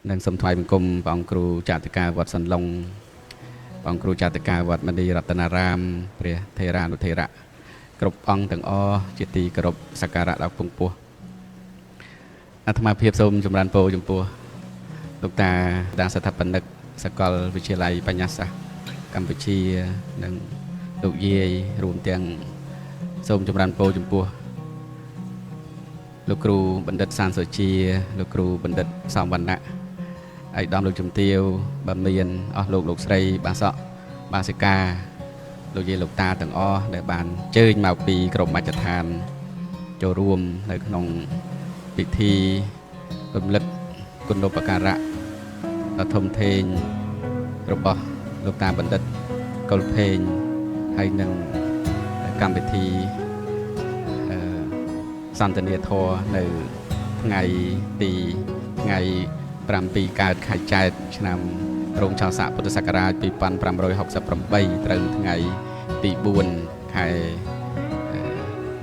និងសូមថ្វាយបង្គំព្រះអង្គគ្រូចាតិកាវត្តសន្លងព្រះអង្គគ្រូចាតិកាវត្តមនីរតនារាមព្រះថេរានុថេរៈគ្រប់អង្គទាំងអស់ជាទីគោរពសក្ការៈដល់ពងពោះអាត្មាភាពសូមចម្រើនពរចំពោះលោកតាតាស្ថាបនិកសាកលវិទ្យាល័យបញ្ញាសាស្ត្រកម្ពុជានិងលោកយាយរួមទាំងសូមចម្រើនពរចំពោះលោកគ្រូបណ្ឌិតសានសុជាលោកគ្រូបណ្ឌិតសំវណ្ណៈឯកឧត្តមលោកជំទាវបើមានអស់លោកលោកស្រីបាសកបាសិកាលោកយាយលោកតាទាំងអស់ដែលបានអញ្ជើញមកពីក្រុមមជ្ឈដ្ឋានចូលរួមនៅក្នុងពិធីរំលឹកគុណូបការៈដ៏ធំធេងរបស់លោកតាបណ្ឌិតកុលផេងហើយនឹងកម្មវិធីសន្ទនាធម៌នៅថ្ងៃទីថ្ងៃ7កើតខែចែកឆ្នាំរោងឆោស័កពុទ្ធសករាជ2568ត្រូវថ្ងៃទី4ខែ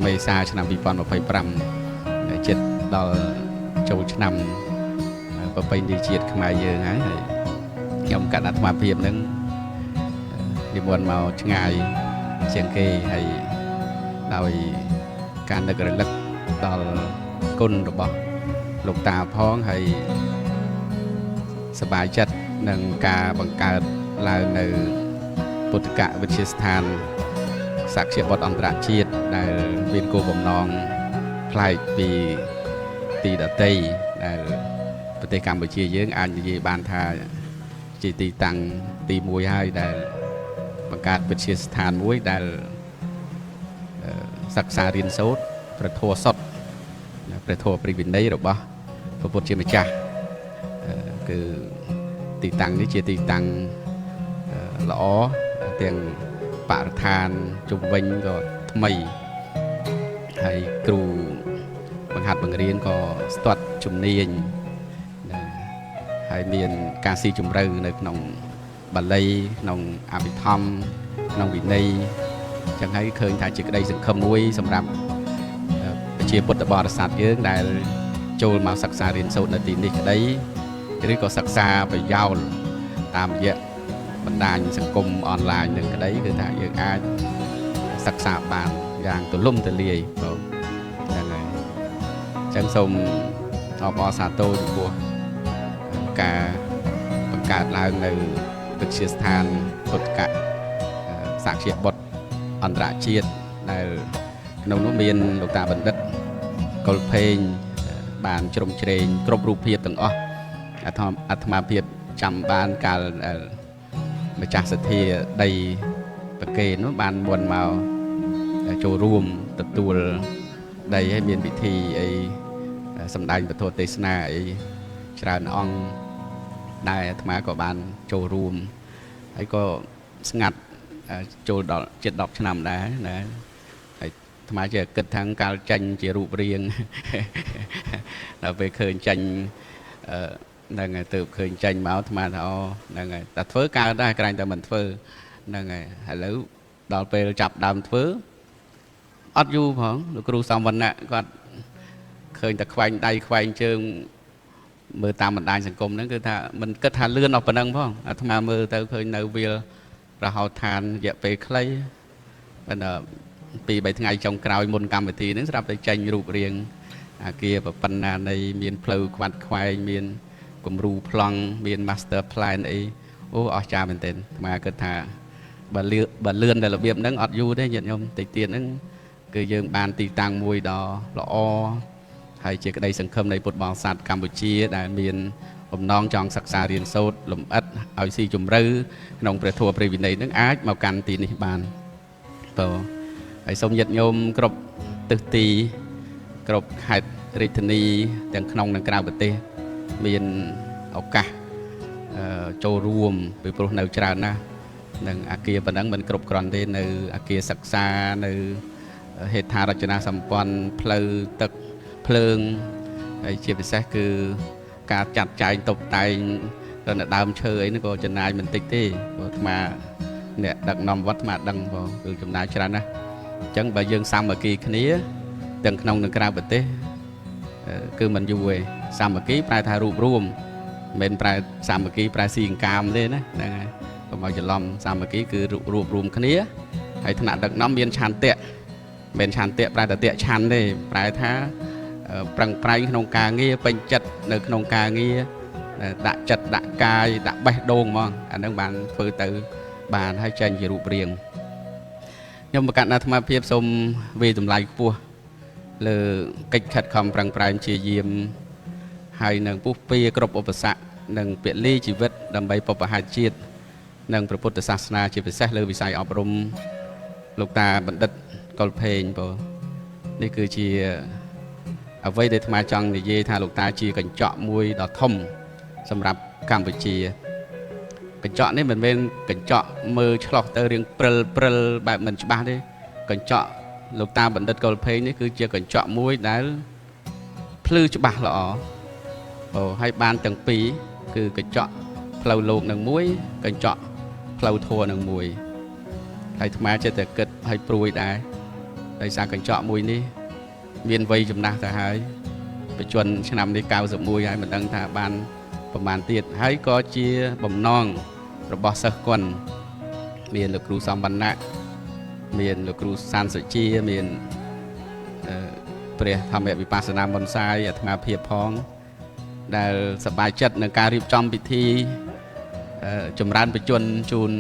មេសាឆ្នាំ2025ជិតដល់ចូលឆ្នាំប្រពៃណីជាតិខ្មែរយើងហើយហើយខ្ញុំកណ្ដាលអាត្មាភាពនឹងនិមន្តមកឆ្ងាយជាងគេហើយដោយការនឹករលឹកដល់គុណរបស់លោកតាផងហើយសប្បាយចិត្តនឹងការបង្កើតឡើងនៅពុទ្ធកវិទ្យាស្ថានសាក្យបុត្រអន្តរជាតិដែលមានគោលបំណងប្លែកពីទីដទៃដែលប្រទេសកម្ពុជាយើងអាចនិយាយបានថាជាទីតាំងទី1ហើយដែលបង្កើតវិទ្យាស្ថានមួយដែលសិក្សារៀនសូត្រព្រះធម៌សុទ្ធព្រះធម៌ព្រះវិន័យរបស់ព្រះពុទ្ធជាម្ចាស់គឺទីតាំងនេះជាទីតាំងល្អទាំងបរិស្ថានជុំវិញក៏ថ្មីហើយគ្រូបង្ហាត់បង្រៀនក៏ស្ទាត់ជំនាញណាហើយមានការស៊ីជម្រៅនៅក្នុងបាលីក្នុងអភិធម្មក្នុងវិន័យចឹងហើយឃើញថាជាក្តីសង្ឃឹមមួយសម្រាប់ប្រជាពុទ្ធបរិស័ទយើងដែលចូលមកសិក្សារៀនសូត្រនៅទីនេះក្តីឬក៏សិក្សាប្រយោលតាមរយៈបណ្ដាញសង្គមអនឡាញនឹងក្តីគឺថាយើងអាចសិក្សាបានយ៉ាងទូលំទូលាយបងហ្នឹងហើយអញ្ចឹងសូមអបអរសាទរចំពោះការបង្កើតឡើងនៅវិទ្យាស្ថានពុទ្ធកសាក្យបុត្រអន្តរជាតិដែលក្នុងនោះមានលោកតាបណ្ឌិតកុលផេងបានជ្រោមជ្រែងគ្រប់រូបភាពទាំងអស់អាត្មាភាពចាំបានកាលម្ចាស់សទ្ធាដីប្រគេននោះបានមុនមកចូលរួមទទួលដីឲ្យមានពិធីអីសម្ដែងពធទេសនាអីច្រើនអង្គដែលអាត្មាក៏បានចូលរួមហើយក៏ស្ងាត់ចូលដល់ជិត10ឆ្នាំដែរណាហើយអាត្មាជាគិតថាកាលចាញ់ជារូបរាងដល់ពេលឃើញចាញ់ហ្នឹងហើយទៅឃើញចាញ់មកអាត្មាថាអូហ្នឹងហើយតែធ្វើកើតដែរក្រែងតែមិនធ្វើហ្នឹងហើយឥឡូវដល់ពេលចាប់ដើមធ្វើអត់យូរផងលោកគ្រូសំវណ្ណៈគាត់ឃើញតែខ្វែងដៃខ្វែងជើងមើលតាមបណ្ដាញសង្គមហ្នឹងគឺថាមិនគិតថាលឿនអស់ប៉ុណ្ណឹងផងអាត្មាមើលទៅឃើញនៅវាលរហោឋានរយៈពេលខ្លីប៉ុន្តែ2 3ថ្ងៃចុងក្រោយមុនកម្មវិធីហ្នឹងស្រាប់តែចេញរូបរាងអាគារប៉ុណ្ណានៃមានផ្លូវក្វាត់ខ្វែងមានគំរូប្លង់មាន master plan អីអូអស្ចារ្យមែនទែនអាត្មាគិតថាបើលឿនតែរបៀបហ្នឹងអត់យូរទេញាតិញោមតិចទៀតហ្នឹងគឺយើងបានទីតាំងមួយដ៏ល្អហើយជាក្តីសង្ឃឹមនៃពុទ្ធបរិស័ទកម្ពុជាដែលមានបំណងចង់សិក្សារៀនសូត្រលម្អិតឲ្យស៊ីជម្រៅក្នុងព្រះធម៌ព្រះវិន័យនឹងអាចមកកាន់ទីនេះបានបើហើយសូមញាតិញោមគ្រប់ទិសទីគ្រប់ខេត្តរាជធានីទាំងក្នុងនិងក្រៅប្រទេសមានឱកាសចូលរួមពីព្រោះនៅច្រើនណាស់នឹងអាគារប៉ុណ្ណឹងមិនគ្រប់គ្រាន់ទេនៅអាគារសិក្សានៅហេដ្ឋារចនាសម្ព័ន្ធផ្លូវទឹកភ្លើងហើយជាពិសេសគឺការចាត់ចែងតុបតែងដល់ដើមឈើអីហ្នឹងក៏ចំណាយមិនតិចទេព្រោះអាត្មាអ្នកដឹកនាំវត្តអាត្មាដឹងបងគឺចំណាយច្រើនណាស់អញ្ចឹងបើយើងសាមគ្គីគ្នាទាំងក្នុងនិងក្រៅប្រទេសគឺមិនយូរទេសាមគ្គីប្រែថារួបរួម មិនប្រែសាមគ្គីប្រែស៊ីអង្កាមទេណាហ្នឹងហើយកុំឲ្យច្រឡំសាមគ្គីគឺរួបរួមគ្នាហើយថ្នាក់ដឹកនាំមានឆន្ទៈមិនឆន្ទៈប្រែតតិឆន្ទទេប្រែថាប្រឹងប្រែងក្នុងការងារពេញចិត្តនៅក្នុងការងារដាក់ចិត្តដាក់កាយដាក់បេះដូងហ្មងអានឹងបានធ្វើទៅបានហើយចេញជារូបរាងខ្ញុំប្រកាសអាត្មាភាពសូមវាយតម្លៃខ្ពស់លើកិច្ចខិតខំប្រឹងប្រែងជាយាមហើយនឹងពុះពៀគ្រប់ឧបសគ្គនិងពលីជីវិតដើម្បីបុព្វហេតុជាតិនិងព្រះពុទ្ធសាសនាជាពិសេសលើវិស័យអប់រំលោកតាបណ្ឌិតកុលផេងបងនេះគឺជាអ្វីដែលអាត្មាចង់និយាយថាលោកតាជាកញ្ចក់មួយដ៏ធំសម្រាប់កម្ពុជាកញ្ចក់នេះមិនមែនកញ្ចក់មើលឆ្លោះទៅរៀងព្រិលព្រិលបែបមិនច្បាស់ទេកញ្ចក់លោកតាបណ្ឌិតកុលផេងនេះគឺជាកញ្ចក់មួយដែលភ្លឺច្បាស់ល្អអូហើយបានទាំងពីរគឺកញ្ចក់ផ្លូវលោកនឹងមួយកញ្ចក់ផ្លូវធម៌នឹងមួយហើយអាត្មាចេះតែគិតហើយព្រួយដែរដោយសារកញ្ចក់មួយនេះមានវ័យចំណាស់ទៅហើយបច្ចុប្បន្នឆ្នាំនេះ91ហើយមិនដឹងថាបានប្រមាណទៀតហើយក៏ជាបំណងរបស់សិស្សគុណមានលោកគ្រូសំវណ្ណៈមានលោកគ្រូសានសុជាមានព្រះធម្មវិបស្សនាមន្សាយអាត្មាភាពផងដែលសប្បាយចិត្តនឹងការរៀបចំពិធីចម្រើនបជនជូន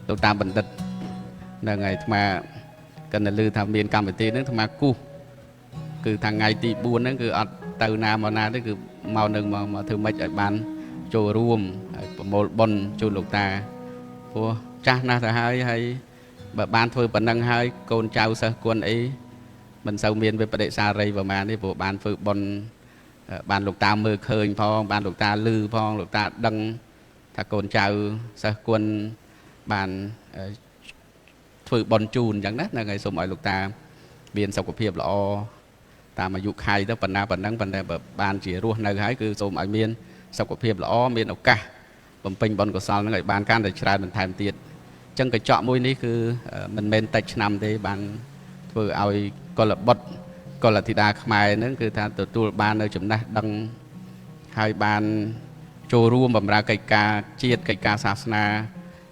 លោកតាបណ្ឌិតនឹងហើយអាត្មាកណ្ដលឺថាមានកម្មវិធីហ្នឹងអាត្មាគូសគឺថាថ្ងៃទី4ហ្នឹងគឺអត់ទៅណាមកណាទេគឺមកនឹងមកធ្វើម៉េចឲ្យបានចូលរួមហើយប្រមូលបុណ្យជូនលោកតាព្រោះចាស់ណាស់ទៅហើយហើយបើបានធ្វើប៉ុណ្ណឹងហើយកូនចៅសិស្សគុណអីមិនសូវមានវិបដិសារីប្រហែលទេព្រោះបានធ្វើបុណ្យបានលោកតាមើលឃើញផងបានលោកតាឮផងលោកតាដឹងថាកូនចៅសិស្សគុណបានធ្វើបុណ្យជូនអញ្ចឹងណាហ្នឹងហើយសូមឲ្យលោកតាមានសុខភាពល្អតាមអាយុខៃទៅប៉ុណ្ណាប៉ុណ្ណឹងប៉ុន្តែបើបានជារស់នៅហើយគឺសូមឲ្យមានសុខភាពល្អមានឱកាសបំពេញបុណ្យកុសលហ្នឹងឲ្យបានកាន់តែច្រើនបន្ថែមទៀតអញ្ចឹងកញ្ចក់មួយនេះគឺមិនមែនតិចឆ្នាំទេបានធ្វើឲ្យកុលបុត្រកុលធីតាខ្មែរហ្នឹងគឺថាទទួលបាននៅចំណេះដឹងហើយបានចូលរួមបម្រើកិច្ចការជាតិកិច្ចការសាសនា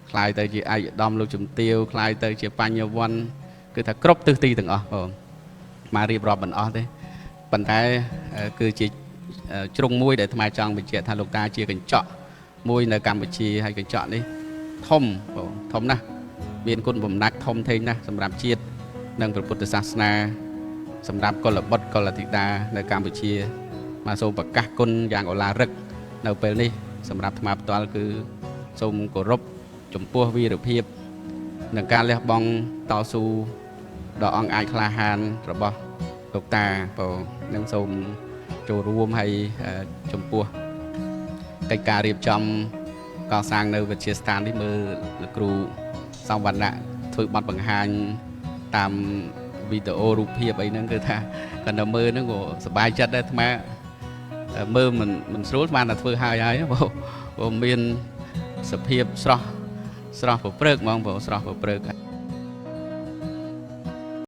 ក្លាយទៅជាឯកឧត្តមលោកជំទាវក្លាយទៅជាបញ្ញវន្តគឺថាគ្រប់ទិសទីទាំងអស់បងមករៀបរាប់មិនអស់ទេប៉ុន្តែគឺជាជ្រុងមួយដែលអាត្មាចង់បញ្ជាក់ថាលោកតាជាកញ្ចក់មួយនៅកម្ពុជាហើយកញ្ចក់នេះធំបងធំណាស់មានគុណបំណាច់ធំធេងណាស់សម្រាប់ជាតិនិងព្រះពុទ្ធសាសនាសម្រាប់កុលបុត្រកុលធីតានៅកម្ពុជាមកសូមប្រកាសគុណយ៉ាងឱឡារិកនៅពេលនេះសម្រាប់អាត្មាផ្ទាល់គឺសូមគោរពចំពោះវីរភាពនិងការលះបង់តស៊ូដ៏អង់អាចក្លាហានរបស់លោកតាបងនឹងសូមចូលរួមហើយចំពោះកិច្ចការរៀបចំកសាងនៅវិទ្យាស្ថាននេះមើលលោកគ្រូសំវណ្ណៈធ្វើបទបង្ហាញតាមវីដេអូរូបភាពអីហ្នឹងគឺថាគាត់នៅមើលហ្នឹងក៏សប្បាយចិត្តដែរអាត្មាមើលមិនស្រួលបានតែធ្វើហើយហើយបងមានសភាពស្រស់ស្រស់ប្រព្រឹកហ្មងបងស្រស់ប្រព្រឹក